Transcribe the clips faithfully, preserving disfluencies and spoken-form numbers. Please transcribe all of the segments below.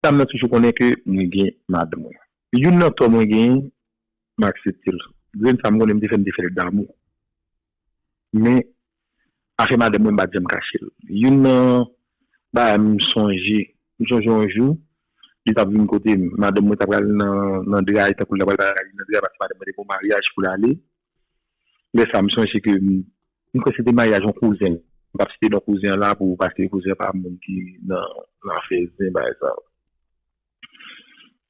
Dam nan toujou konnen ke mwen gen madanm mwen. Youn nan tò mwen genyen, m aksepte l. Grenn sa m konnen m te fè, m te fè l damou. Men, afè madanm mwen, m pa t janm kache l. Youn nan bagay m sonje, m sonje yon jou, li t ap vin kote m. Madanm mwen t ap pral nan, nan dray, tankou l t ap pral bay li nan dray, paske madanm mwen te gen yon maryaj pou l ale. Lè sa, m sonje ke m, m kwè se te maryaj yon kouzen. M p ap site non kouzen an la pou, paske kouzen an pa moun ki nan, nan afè zen, bagay sa yo.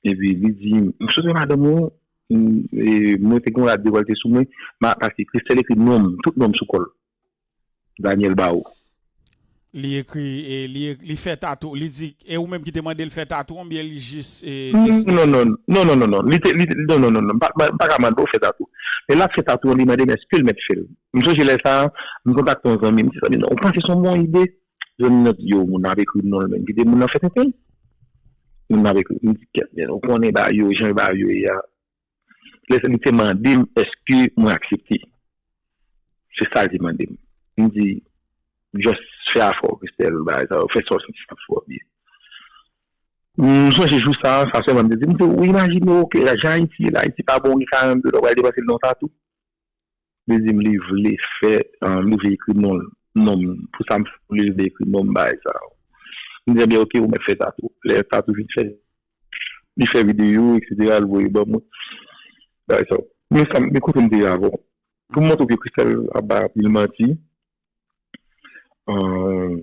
Epi li di, m sot wè madanm ou, m, e, mwen te gen yon rad devòlte sou mwen, ma, paske Christelle ekri non m, tout non m sou kò l. Daniel Bao. Li ekri, e, li, li fè tatou, li di, e ou menm ki te mande l fè tatou, oubyen li jis, e, Non, non, non, non, non, non, non, non, li te, li te, non, non, non, non, m pa, m pa ka mande w fè tatou. Men l ap fè tatou an, li mande m èske l mèt fè l. M sonje lè sa a, m kontakte yon zanmi, m di, zanmi, non, ou panse se yon bon ide? Zanmi nan di, yo, moun nan ap ekri non l menm, kite moun nan fè tenten. Moun nan ap ekri, m di, kèt, men, ou konnen bagay yo, jan bagay yo ye a. Lè sa, li te mande m èske mwen aksepte. Se sa l te mande m. M di, just fè afè w, Christelle, bagay sa yo, fè sa w santi sa fè w byen. M sonje jou sa, sa sèlman m te di, m di, ou imajine w ke jan Ayiti ye la, Ayiti pa bon, gen karannde dola, w pral depanse l nan tatou. Li di m li vle fè, um, li vle ekri non l, non m. Pou sa m fè, li vle ekri non m, bagay sa yo. M di, ebyen, oke, ou mèt fè tatou. Lè tatou fin fèt, li fè videyo, etsetera, l voye ban mwen. Bagay sa yo. Men sa, men kote m te ye avè w. Pou m montre w ke Christelle ap bay anpil manti, um,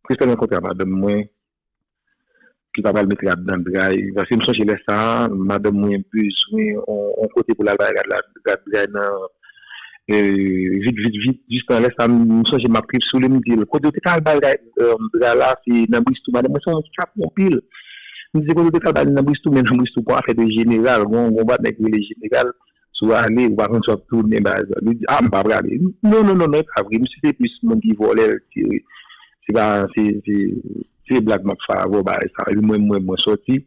Christelle rankontre ak madanm mwen, ki ta pral met rad nan dray. Paske m sonje lè sa a, madanm mwen bezwen yon, yon kote pou l al bay rad la, rad dray nan, e, vit, vit, vit. Jis nan lè sa a, m sonje m ap trip sou li, m di l, kote w te ka al bay rad, e, dra la, se nan Bristou. Madanm mwen se yon moun ki trap anpil. M di, kote w te ka al bay li nan Bristou, men nan Bristou, gon afè de jeneral, gon, gon bat nèg rele jeneral. Si w ale, ou pa konn si w ap tounen, bagay sa. Li di, a, m pa prale. Non, non, non, non, e pa vre. Misye se plis moun ki vòlè, l tire. Se pa, se, se, se blag m ap fè avè w, bagay sa. Epi mwen, mwen, mwen sòti.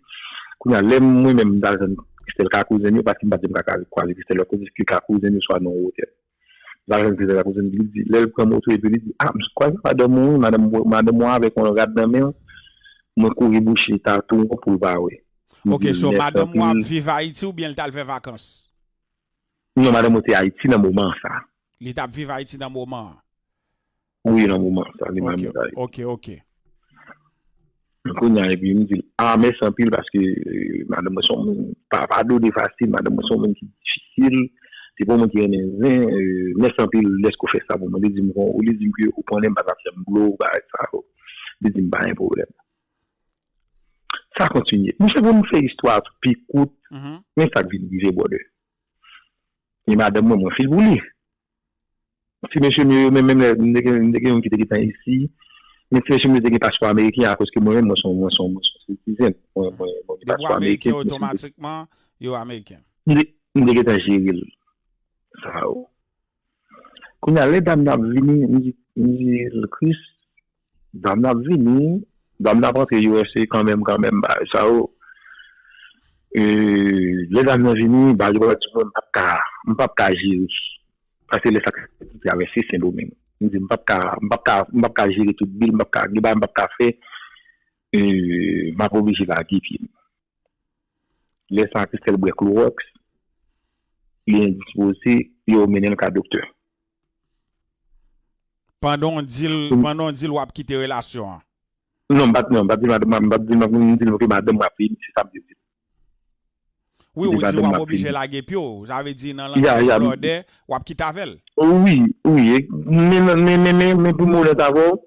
Kounye a, lè mwen menm, m t al jwenn Christelle ka kouzen yo, paske m pa t janm ka kwaze Christelle lòt kote, se ka kouzen yo, swa nan yon otèl. M t al jwenn Christelle ka kouzen, li di, lè l pran moto, epi li di, a, m kwaze madanm ou, wi, madanm, madanm ou avèk yon rad nan men l. Mwen kouri bouche tatou an pou l pa wè. M Ok, di l so mèsi madanm ou ap anpil. Viv Ayiti oubyen l t al fè vakans? Non, madanm mwen te Ayiti nan moman sa. Li t ap viv Ayiti nan moman an? Wi, nan moman sa, li Ok, madanm mwen te Ayiti. ok, ok. Kounye a, epi m di l, a, mèsi anpil paske, e, madanm mwen se yon moun, pa, pa dode fasil, madanm mwen se yon moun ki difisil, se pa yon moun ki renmen zen, e, mèsi anpil dèske w fè sa pou mwen. Li di m, bon, li di m ke ou konnen m pa t ap janm blow, bagay sa yo. Li di m, pa gen pwoblèm. Sa kontinye. Misye, pou m fè istwa a pi kout, Mhm. men sa k vin rive, brother. E madanm mwen, mwen fil pou li. Ti mesye m yo, yo menm, menm lè, m te gen, m te gen youn ki te gentan isi, men ti mesye m yo te gen paspò ameriken, akoz ke mwen menm, mwen se yon, mwen se yon, mwen se yon citizen. Mwen, mwen, mwen gen Depi w paspò ameriken, ameriken, ti mesye m yo te otomatikman, yo ameriken. M te, m te gentan jere l. Sa yo. Kounye a, lè dam nan ap vini, m di, m di l, Chris, dam nan ap vini, dam nan ap rantre U S A kanmenm, kanmenm, bagay sa yo. E, lè dam nan vini, bagay yo pral di mwen, m p ap ka, m p ap ka jere. Paske lè sa k travèse Sendomeng. M di, m p ap ka, m p ap ka, m p ap ka jere tout bil, m p ap ka, gen bagay m p ap ka fè, e, m ap oblije lage pye m. Lè sa a, Christelle bwè klowòks, li endispoze, yo mennen l ka doktè. Pandan w di l, Mm. Pandan w di l w ap kite relasyon an. Non, m pa t, non, m pa t di madanm, m pa t di madanm, m di l ke madanm mwen ap vini, se sa m te di l. Wi, M di ou di madanm w mwen ap ap oblije vini. Lage pye w. Sa vle di nan Ya, langaj ya, m- Flòdè, w ap kite avè l. Wi, wi, e, men, men, men, men, men pou m onèt avè w,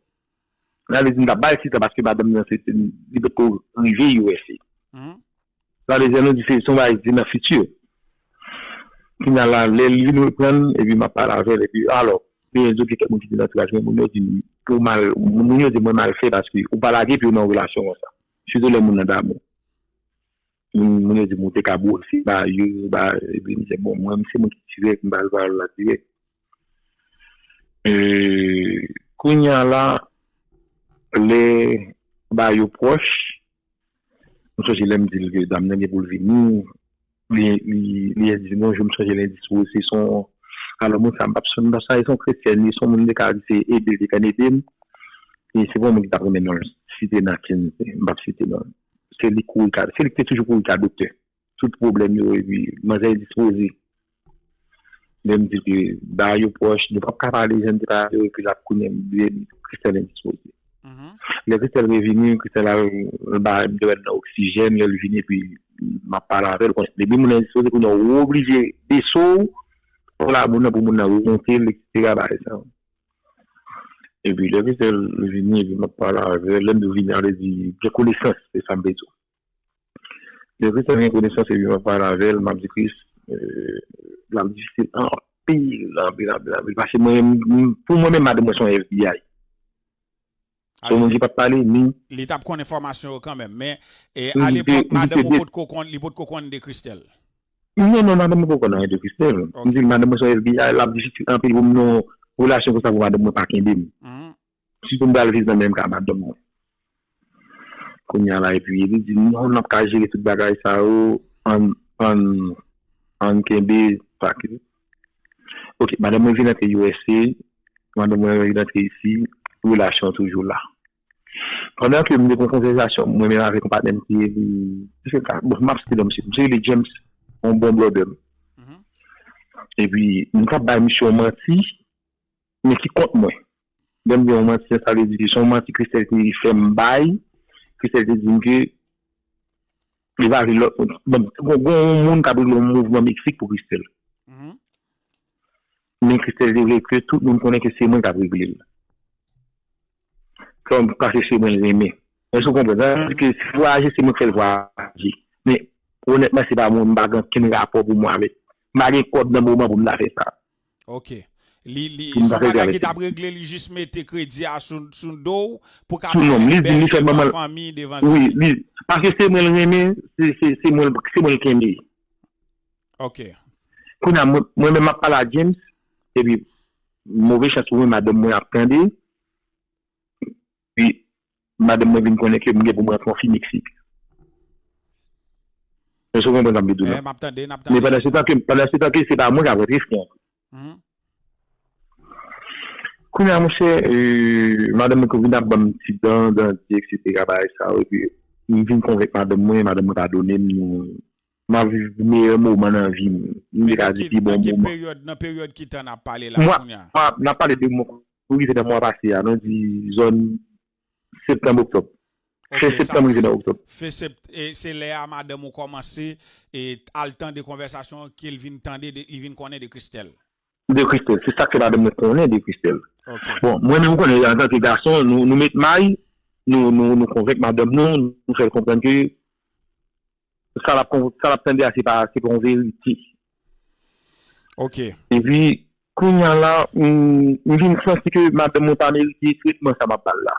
sa vle di m t ap ba l ti tan paske madanm nan se, se, li potko rive U S A. Mhm. Sa vle di, nou di se, se yon bagay ki nan fiti. Kounye a la, lè li vin reprann, epi m ap pale avè l, epi, alò, gen kèk moun ki te nan antouraj mwen, moun yo di m, ou mal, moun yo di mwen mal fè paske ou pa lage pye w nan yon relasyon konsa. Sitou lè moun nan damou. Moun, moun yo di m ou te ka bwose ba yo, ba, epi m di, bon, mwen, m se moun ki dirèk, m pa al pale la dirèk. E, kounye a la, lè ba yo pwòch, m sonje lè m di l ke dam nan gen pou l vini, li, li, li endispoze, m sonje l endispoze, se yon, alò, moun sa, m p ap, m p ap sa, se yon kretyèn, li se yon moun m te ka di se ede l, li te konn ede m. E se pa yon moun ki t ap renmen non l site nan kenn, m p ap site se li kouri ka, se li ki te toujou kouri ka doktè. Tout pwoblèm yo, epi manzè dispoze. Lè m di ke ba yo pwòch, nou p ap ka pale jan n te pale yo, epi l ap konnen m di Christelle endispoze. Lè Christelle revini, Christelle al ba m dwèt nan oksijèn, lè l vini, epi m ap pale avè l. Depi moun nan endispoze, kounye a ou oblije bese w pou la moun nan, pou moun nan remonte l, etsetera bagay sa yo. Epi lè Christelle vini, epi m ap pale avè l, lè m di w vini, sa vle di gen konesans, se sa m vle di w. Lè Christelle gen konesans epi m ap pale avè l, m ap di Chris, l ap difisil anpil, anpil, anpil, anpil. Paske mwen, pou mwen menm, madanm mwen se yon F B I. Se yon moun ki p ap pale, ni. Li t ap konn enfòmasyon yo kanmenm, men e, alepòk, madanm ou potko konn, li potko konn de Christelle. Non, non, madanm mwen poko konn anyen de Christelle. M di l, madanm mwen se yon F B I, l ap difisil anpil pou m nan yon relasyon konsa pou madanm mwen pa kenbe m. Sitou m pral viv nan menm ka madanm mwen. Kounye a la, epi li di, non, n ap ka jere tout bagay sa yo, ann, ann, ann kenbe, pa ke. Ok, madanm mwen vin antre U S A, madanm mwen vin antre isi, relasyon an toujou la. Pandan ke m te gen yon konvèsasyon, mwen menm avèk yon patnè m ki rele, bon, m ap site non misye, misye rele James, yon bon blòdè m. Epi, m t ap bay misye yon manti, men ki kont mwen. Lè m di yon manti, sa vle di ke se yon manti Christelle te fè m bay. Christelle te di m ke li va vle lòt moun. Bon, gon, gon yon moun k ap regle yon mouvman Meksik pou Christelle. Men Christelle te vle ke tout moun konnen ke se mwen k ap regle l. Kòm, paske se mwen l renmen. Èske w konprann? Sa vle di ke si l vwayaje, se mwen k fè l vwayaje. Men, onètman, se pa mwen, m pa gen okenn rapò pou mwen avèk. M pa gen kòb nan moman pou m ta fè sa. Ok. Li, li, se yon bagay ki t ap regle, li jis mete kredi a sou, sou do w pou ka fè bèl devan fanmi, devan zanmi. Wi, li, paske se mwen l renmen, se, se, se mwen, se mwen l kenbe. Ok. Kounye a, mwen, mwen menm m ap pale a James, epi move chans pou mwen, madanm mwen ap tande, epi madanm mwen vin konnen ke m gen pou mwen rantre yon fi Meksik. Èske w konprann sa m vle di w la? M ap tande, n ap tande. Men pandan se tan ke, pandan se tan ke se pa mwen k ap rantre fi an. Kounye a, monchè, e, madanm mwen vin ap ban m ti dan, dan di, etsetera, bagay sa yo, epi m vin konvenk madanm mwen, madanm mwen padone m, nou, m ap viv meyè moman nan vi m. M te ka di pi bon moman. Nan ki peryòd, nan peryòd ki tan n ap pale la kounye a? Mwa, mwa, n ap pale de mwa, pou rive nan mwa pase a, nou di zòn septanm, oktòb. Fen septanm rive nan oktòb. Fen sept, e se lè a madanm ou kòmanse e al tande konvèsasyon ke l vin tande, de, li vin konnen de Christelle. De Christelle. Se sa k fè madanm mwen konnen de Christelle. Bon, mwen menm, ou konnen, antanke gason, nou, nou met may, nou, nou, nou konvenk madanm nou, nou fè l konprann ke sa l ap, sa l ap tande a, se pa, se pa yon verite. Ok. Epi, kounye a la, m, m vin santi ke madanm mwen pa merite tretman sa m ap ba l la.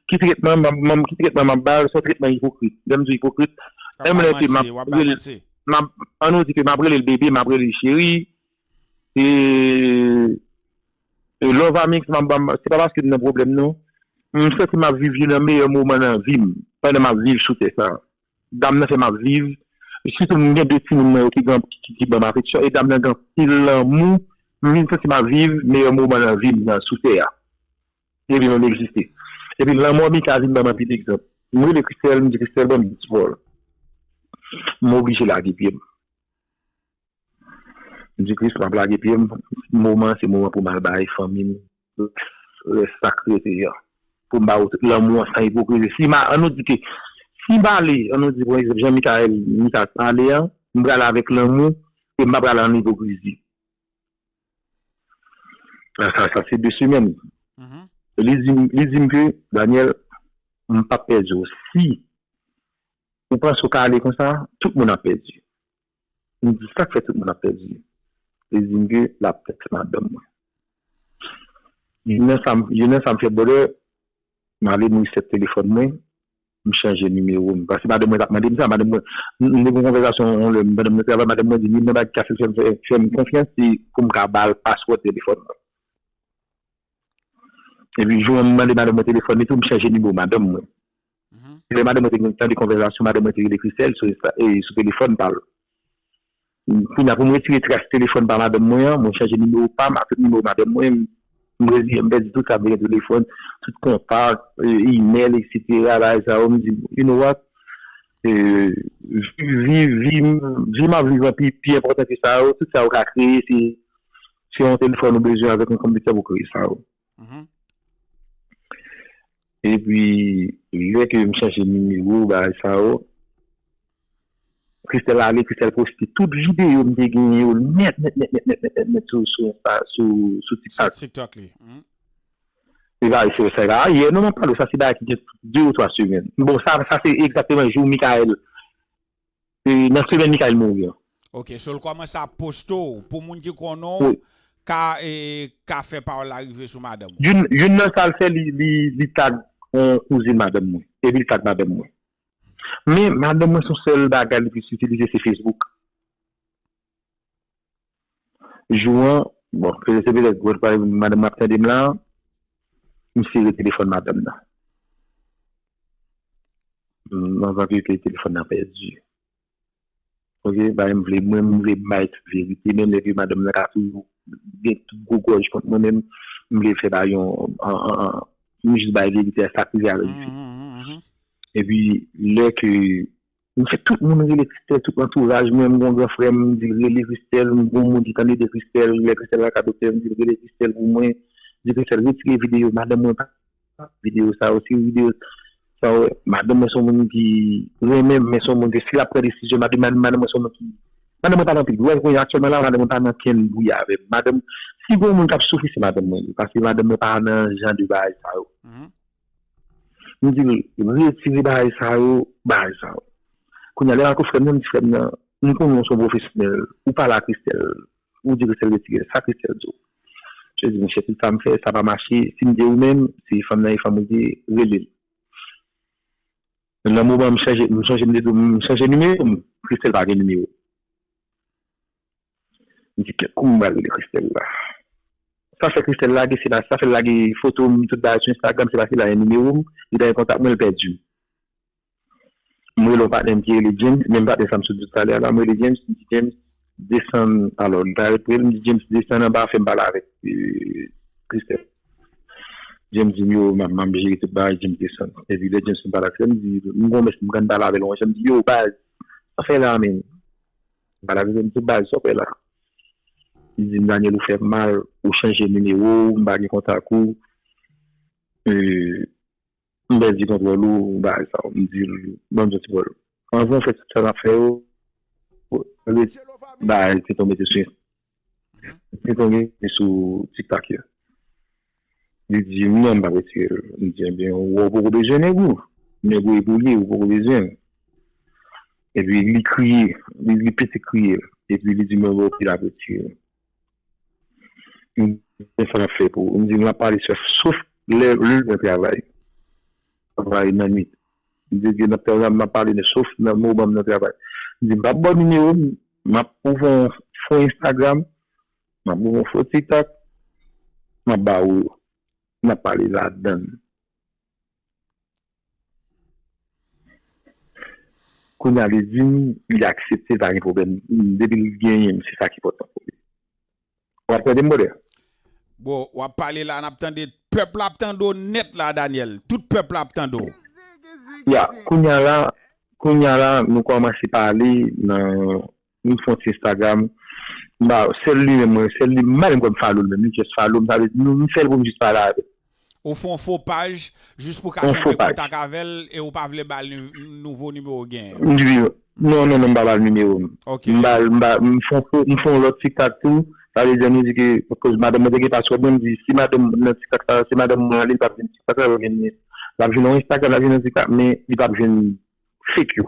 Ki tretman m ap, m, ki tretman m ap ba l, se yon tretman ipokrit. Lè m di ipokrit, menm lè ke m ap rele l, m ap, ann nou di ke m ap rele l bebe, m ap rele l cheri, e, e love a mix, m ap, m ap, se pa paske m nan pwoblèm, non. M santi m ap viv youn nan meyè moman nan vi m, pandan m ap viv sou tè sa a. Dam nan fè m ap viv. Sitou m gen de timoun mwen yo ki gen, ki, ki ban m afeksyon. E dam nan gen anpil lanmou. M vin santi m ap viv meyè moman nan vi m nan sou tè a. Epi m egziste. Epi lanmò Mika vin ban m anpil egzanp. M rele Christelle, m di Christelle, ban m dis vòl. M oblije lage pye m. M di Chris, m ap lage pye m. Moman an, se moman pou m al bay fanmi m rès sa k rete an. Pou m ba yo tout lanmou an san ipokrizi. Si m a, ann nou di ke, si m ale, ann nou di, pa egzanp, Jean Michael, Mika t pale an, m prale avèk lanmou, e m pa prale ann ipokrizi. Sa, sa, sa se de semèn. Li di m, li di m ke, Daniel, m p ap pèdi w. Si ou panse w ka ale konsa, tout moun ap pèdi. M di, sa k fè tout moun ap pèdi? Li di m ke l ap tèks madanm mwen. Youn nan sa m, youn nan sa m fè, brother, m ale m reset telefòn mwen, m chanje nimewo m. Paske madanm mwen t ap mande m sa, madanm mwen, m, m te gen yon konvèsasyon yon lè, madanm mwen travay, madanm mwen di, youn nan bagay ki ka fè, fè, fè m konfyans, se pou m ka ba l paswòd telefòn mwen. Epi jou an m mande madanm mwen telefòn li tou, m chanje nimewo madanm mwen. Lè madanm mwen te gen tande konvèsasyon, madanm mwen te rele Christelle sou, e, sou telefòn pa l. Kounye a, pou m retire tras telefòn pa madanm mwen an, mwen chanje nimewo pa m ak tout nimewo madanm mwen, m, m reziye m, pèdi tout sa m te gen, telefòn, tout kontak, e, imèl, etsetera, bagay sa yo, m di, you know what? E, vi, vi, vi, vi m ap viv an pi, pi enpòtan ke sa yo. Tout sa yo ka kreye, se, se yon telefòn ou bezwen avèk yon konpitè pou kreye sa yo. Mhm. Epi, lè ke m chanje nimewo, bagay sa yo, Christelle ale, Christelle poste tout videyo m te genyen yo nèt, nèt, nèt, nèt, nèt, nèt, nèt, nèt, sou, sou, sou, sou, sou TikTok. Sou TikTok li. Mhm. E bagay se sa la, yè, non, m ap pale w, sa se bagay ki gen de ou twa semèn. Bon, sa, sa se egzakteman jou Michael, e, nan semèn Michael mouri an. Ok, so l kòmanse ap poste w pou moun ki konnen w, wi, ka, e, ka fè pawòl la rive sou madanm ou. Youn, youn nan sa l fè, li, li, li tag yon kouzin madanm mwen. Epi li tag madanm mwen. Men, madanm mwen, se yon sèl bagay li plis itilize, se Facebook. Jou an, bon, se, se petèt, gwo pale madanm ap tande m la, m sere telefòn madanm nan. M, anvan ke, ke telefòn nan pèdi. Ok, bagay m vle, mwen, m vle bay tout verite, menm lè ke madanm nan ka toujou gen tout gwo gòj kont mwen, men m vle fè bagay yon, an, an, an, m jis bay verite a sa k rive avèk Jezi. Mhm, mhm, mhm. Epi, lè ke m fè tout moun rele Christelle, tout antouraj mwen, m gon gran frè m, m di l rele Christelle, m gon moun ki tande de Christelle, lè Christelle al ka doktè, m di l rele Christelle pou mwen, di Christelle retire videyo madanm mwen pa videyo sa yo, si videyo sa yo, madanm mwen se yon moun ki renmen m, men se yon moun ke si l ap pran desizyon, madanm, madanm mwen se yon moun ki, madanm mwen pa nan pil bri, wè, kounye a aktyèlman la, madanm mwen pa nan kenn bri avè m. Madanm, si gon moun k ap soufri, se madanm mwen ye, paske madanm mwen pa nan jan de bagay sa yo. Mhm. M di l, retire bagay sa yo, bagay sa yo. Kounye a, lè m al kot frè m nan, m di frè m nan, m konnen w se yon pwofesyonèl, ou pale a Christelle, ou di Christelle retire l, sa Christelle di w? Misye di, monchè, tout sa m fè, sa pa mache, si m te ou menm, si fanm nan e fanm ou ye, rele l. Nan moman m chanje, m sonje m te di w, m chanje nimewo m, Christelle pa gen nimewo. M di, kèt, kòman m pral rele Christelle la? Sa fè Christelle lage, se la, sa fè l lage foto m, tout bagay sou Instagram, se paske l pa gen nimewo m, li ta gen kontak mwen, l pèdi m. M rele yon patnè m ki rele James, menm patnè sa m sot di w talè a la, m rele James, m di, James, desann, alò, li ta ret pre l, m di, James, desann anba, fè m pale avèk, e, Christelle. James di m, yo, m ap, m ap jere tout bagay, James desann. Epi lè James fin pale ak Christelle, m di, m gon mès, m konn pale avè l yon jan, m di, yo, baz, sa fè la, menm. M pale avè l, m di, baz, sa w fè la? Li di m, Daniel, ou fè m mal, ou chanje nimewo w, m pa gen kontak ou. E, m pèdi kontwòl ou, bagay sa yo. M di l, ban m yon ti pòl. Anvan w fè tout sa n ap fè yo, bagay te tonbe te sou Instagram. Li tonbe sou TikTok yo. Li di, non, m p ap retire l. M di, ebyen, ou wè w poko bezwen nèg ou. Nèg ou e pou li, ou poko bezwen l. Epi li kriye, li, li pete kriye. Epi li di, mwen wè w pi l ap retire l. M di, men sa l ap fè pou ou. M di, l ap pale sèf, sof lè, lè l nan travay. Travay nan nwit. M di, gen nan travay, m ap pale, men sof nan moman m nan travay. M di, m p ap ba w nimewo m, m ap ouvè yon fon Instagram, m ap ouvè yon fon TikTok, m ap ba ou yo. N ap pale ladan l. Kounye a, li di m, li aksepte, pa gen pwoblèm. Depi l genyen m, se sa ki enpòtan pou li. W ap tande m, brother? Bon, w ap pale la, n ap tande, pèp la ap tande w nèt la, Daniel. Tout pèp la ap tande w. Ya, kounye a la, kounye a la, nou kòmanse pale nan, nou fè yon ti Instagram. M ba, sèl li menm, mwen, sèl li, m pa menm kwè m follow l menm, li just follow m, sa vle di, nou, m fè l pou m jis pale avè l. Ou fè yon fo paj, jis pou ka kenbe kontak avè l, e ou pa vle ba l ni-, nouvo nimewo w genyen. M di, non, non, non, m pa ba l nimewo m. Ok. M ba l, m ba, m fè yon fo, m fè yon lòt TikTok tou. Sa vle di, nou di ke, akoz madanm mwen te gen password mwen, m di, si madanm nan TikTok sa, si madanm mwen ale, li p ap jwenn TikTok la, l ap jwenn, l ap jwenn yon Instagram, l ap jwenn yon TikTok, men li p ap jwenn fake yo.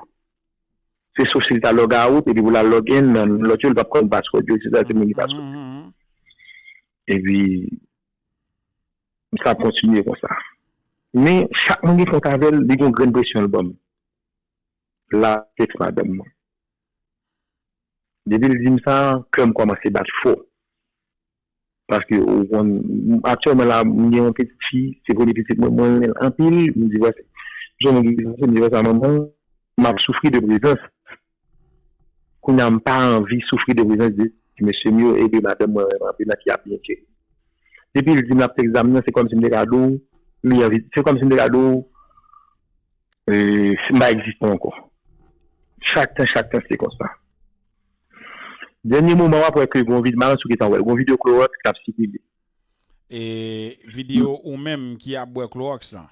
Se sof si l ta log out, epi pou l al log in nan lòt yo, li p ap konn password yo, et cetera, se moun ki password yo. Mhm, mhm. Epi, sa ap kontinye konsa. Men, chak mwen gen kont avè l, li gon grenn presyon l ban m. L ap tèks madanm mwen. Depi l di m sa, kè m kòmanse bat fò. Paske ou konn, aktyèlman la, m gen yon pitit fi, se premye pitit mwen, mwen renmen l anpil, m di, wè, se yon moun ki, m di, wè sa, manman, m ap soufri de prezans. Kounye a, m pa anvi soufri de prezans de ti mesye m yo e de madanm mwen renmen anpil la ki ap byen jere. Depi l di m l ap tèks zam nan, se kòmsi m te ka di w, li anvi, se kòmsi m te ka di w, e, m pa egziste ankò. Chak tan, chak tan, se konsa. Dènye moman, w ap wè ke gon vid-, m pa konn si w gentan wè l, gon videyo Klowòks k ap sikile. E videyo ou menm ki ap bwè Klowòks lan?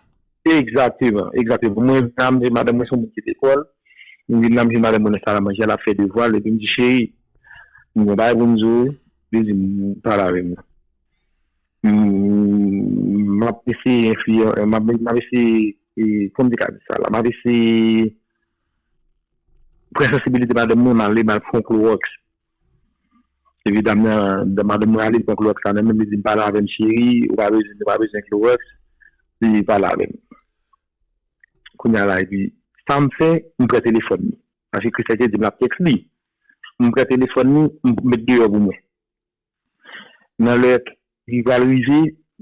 Egzakteman, egzakteman. Mwen vin la, m di madanm mwen se yon moun ki lekòl. M vin la, m jwenn madanm mwen nan sal a manje, l ap fè devwa l, epi m di, cheri, m gon bagay pou m di w, li di m, pale avè m. M ap eseye enfliyan, m ap, m ap eseye, e, kòman m te ka di sa la, m ap eseye pran sansibilite madanm mwen, m ale, m al pran Klowòks. Epi dam nan, madanm mwen ale, li pran Klowòks la nan men m, li di m, pale avè m, cheri, ou pa bezwen, ou pa bezwen Klowòks, li pale avè m. Kounye a la, epi, sa m fè, m pran telefòn li. Paske Christelle te di m l ap tèks li. M pran telefòn li, m met deyò pou mwen. Nan lè ki pral rive,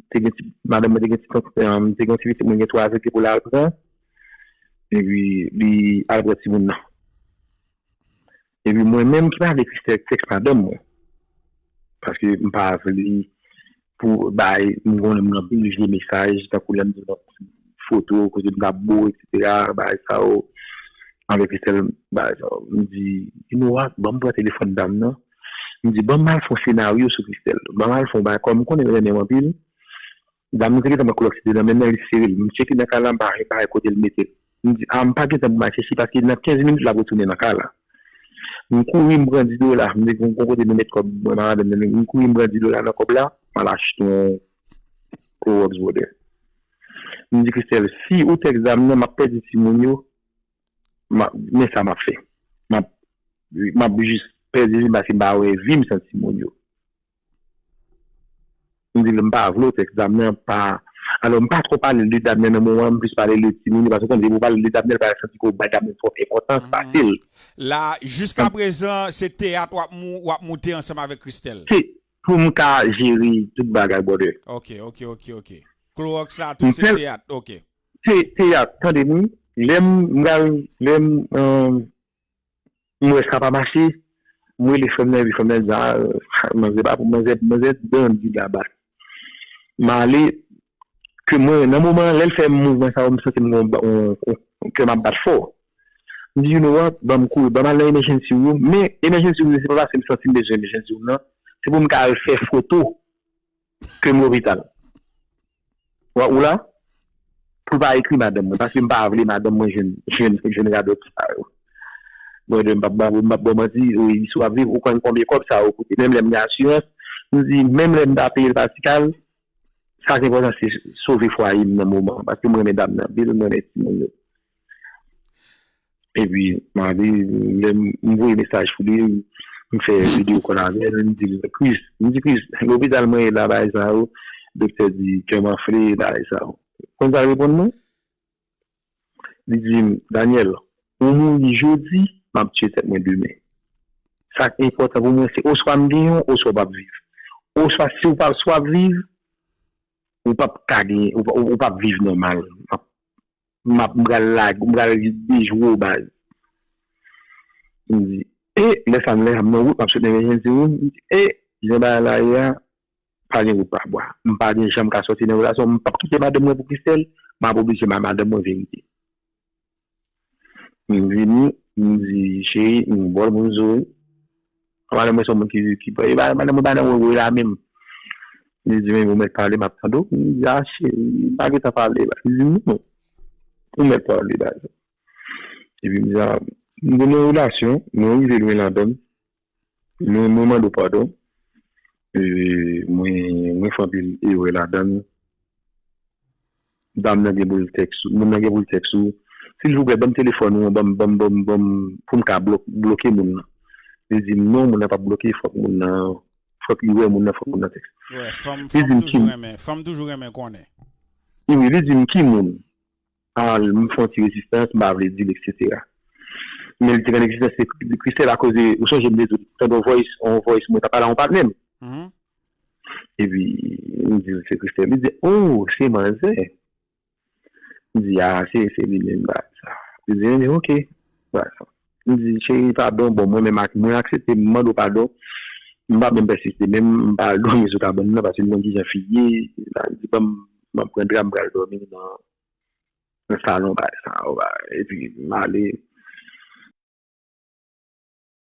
te gen ti, madanm mwen te gen ti, um, te gen ti pitit mwen gen twa zan ki pou l al pran. Epi, li al pran timoun nan. Epi, mwen menm ki pa vle Christelle tèks madanm mwen. Paske m pa vle pou bay, m konnen moun anpil vye mesaj, tankou lè m di yon foto, kote m t ap bo, etsetera, bagay sa yo. Anvè Christelle, bagay sa yo. M di, you know what, ban m pran telefòn dam nan. M di, ban m al fè yon senaryo sou Christelle. Ban m al fè yon bagay, kòm m konnen l renmen m anpil. Dam nan te gentan pran Klowòks li te nan men l, li sere l. M tcheke nan kay la, m pa, pa wè kote l mete l. M di, a, m pa gentan pou m al chèche, paske nan kenz minit, l ap retounen nan kay la. M kouri, m pran dis dola. M di, gon kote nou met kòb, mwen, madanm nan, m kouri, m pran dis dola nan kòb la, m al achte yon Klowòks, brother. M di, Christelle, si ou tèks dam nan, m ap pèdi timoun yo, m ap, men sa m ap fè. M ap, m ap jis pèdi vi m, paske m pa wè vi m san timoun yo. M di l, m pa vle w tèks dam nan, pa. Alò, m pa twò pale l de dam nan nan moman an, m plis pale l de timoun yo, paske w konn, depi w pale l de dam nan, l pral santi ke w bay dam nan twòp enpòtans, pase l. La, jiska prezan, se teyat w ap mou-, w ap moute ansanm avèk Christelle. Se pou m ka jere tout bagay, brother. Ok, ok, ok, ok. Klowòks la, tout se teyat, ok. Se teyat, tande m wi. Lè m, m pral, lè m, euh, m wè sa pa mache, m rele frè m nan, epi frè m nan di, a, manzè pa pou manzè, manzè dan di laba. M ale, ke mwen, nan moman an, lè l fè mouvman sa yo, m santi m gon, on, on, kè m ap bat fò. M di, you know what, ban m kouri, ban m al nan emergency room. Men, emergency room, se pa paske m santi m bezwen emergency room nan, se pou m ka al fè foto ke m lopital. Ou la? Pou l pa ekri madanm mwen, paske m pa vle madanm mwen jwenn, jwenn, jwenn radòt sa yo. Mwen, m p ap ba, m p ap ba w manti, wi, si w ap viv, ou konn konbyen kòb sa yo koute. Menm lè m gen asirans, m di, menm lè m ta peye l pa ti kal, sa ki enpòtan, se sove fwaye m nan moman an, paske m renmen dam nan anpil, m renmen timoun yo. Epi, m ale, lè m, m voye mesaj pou li, m fè videyo kòl avè l, m di l, Chris, m di, Chris, lopital mwen ye la, bagay sa yo, doktè di, kè m anfle, bagay sa yo. Konn sa l reponn mwen? Li di m, Daniel, ou mouri jodi, m ap tiye tèt mwen demen. Sa k enpòtan pou mwen, se oswa m genyen w, oswa w p ap viv. Oswa, si w p ap, si w ap viv, ou p ap ka genyen, ou p ap, ou p ap viv nòmal. M ap m ap, m pral lage, m pral dejwe w baz. M di, e, lè sa m leve, m nan wout, m ap sot nan emergency room, m di, e, jan bagay la ye a, pa gen wout pa bwa. M pa gen jan m ka sòti nan relasyon, m p ap kite madanm mwen pou Christelle, m ap oblije bay madanm mwen verite. M vini, m di, cheri, m ba w l pou m di w wi. Madanm mwen se yon moun ki, ki, e pa, madanm mwen pa nan woy woy la menm. Li di, men ou mèt pale, m ap tande w. M di, a cheri, m pa gentan pale la. Li di, non, ou mèt pale la. Epi m di, a, nou gen yon relasyon, nou rive lwen ladan l. Mwen, mwen mande w padon. E, mwen, mwen fè anpil erè ladan l. Dam nan gen pou l tèks ou, moun nan gen pou l tèks ou. Silvouplè, ban m telefòn ou an, ban m, ban m, ban m, ban m, pou m ka blòk, bloke moun nan. Li di m, non, moun nan p ap bloke, fòk moun nan, fòk li wè moun nan, fòk moun nan tèks. Wè, fanm, fanm toujou renmen, fanm toujou renmen konnen. Wi, li di m, ki moun? A, m fè yon ti rezistans, m pa vle di l, etsetera. Men li te gen rezistans, se Christelle akoz, ou sonje m te di w, tande yon voice, yon voice, mwen t ap pale a yon patnè m. Epi, m di l se Christelle. Li di, oh, se manzè. M di, a, se, se li menm, bagay sa. Li di, ok, bagay sa. M di, cheri, padon, bon, mwen menm ak, mwen aksepte, m mande w padon. M p ap menm pèsiste, menm m pa al dòmi sou kabann nan, paske m konn kijan fi ye. Li di, ban m, m ap pran dra, m pral dòmi nan, nan salon, bagay sa yo, bagay. Epi, m ale,